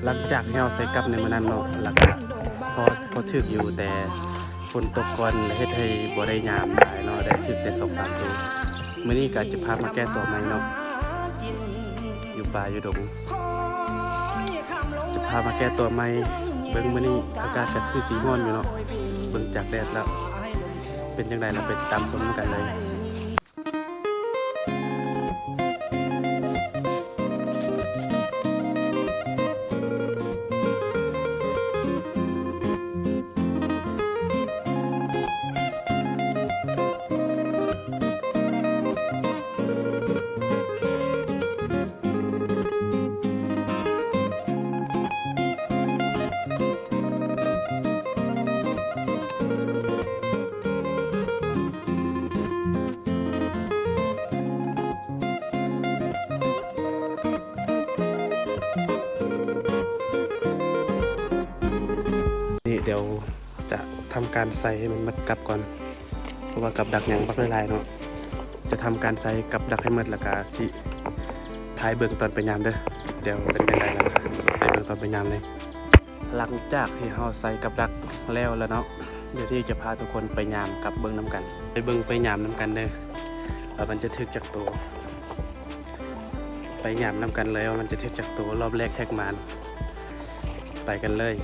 ຫຼັງຈາກທີ່ເຮົາໃສ່ກັບໃນມື້ນັ້ນເນາະ ແລ້ວກະພໍ ພໍຖືກຢູ່ ແຕ່ຝົນຕົກກ່ອນ ແລະ ເຮັດໃຫ້ບໍ່ໄດ້ຍາມຫຼາຍເນາະ ໄດ້ຖືກແຕ່ສອງສາມໂຕ. ມື້ນີ້ກະຈະພາມາແກ້ຕົວໃໝ່ເນາະ ຢູ່ປ່າຢູ່ດົງ ຈະພາມາແກ້ຕົວໃໝ່. ເບິ່ງມື້ນີ້ອາກາດກະຄືຊິຮ້ອນຢູ່ເນາະ ເບິ່ງຈາກແດດແລ້ວ ເປັນຈັ່ງໃດ ເຮົາໄປຕິດຕາມຊົມນຳກັນເລີຍ. ນີ້ດຽວຈະທຳການໃສ່ໃຫ້ມັນໝົດກັບກ່ອນ ເພາະວ່າກັບດັກຍັງບັກຫຼາຍໆເນາະ. ຈະທຳການໃສ່ກັບດັກໃຫ້ໝົດ ແລ້ວກະຊິຖ່າຍເບິ່ງຕອນໄປຍາມເດີ. ດຽວເປັນຈັ່ງໃດ ແລ້ວກະໄປເບິ່ງຕອນໄປຍາມເລີຍ. ຫຼັງຈາກທີ່ເຮົາໃສ່ກັບດັກແລ້ວລະເນາະ ດຽວນີ້ຈະພາທຸກຄົນໄປຍາມກັບເບິ່ງນຳກັນ ໄປເບິ່ງໄປຍາມນຳກັນເດີ ວ່າມັນຈະຖືກຈັກໂຕ. ໄປຍາມນຳກັນເລີຍວ່າມັນຈະຖືກຈັກໂຕ ລອບແລກແຮກມານ. ໄປກັນເລີຍ.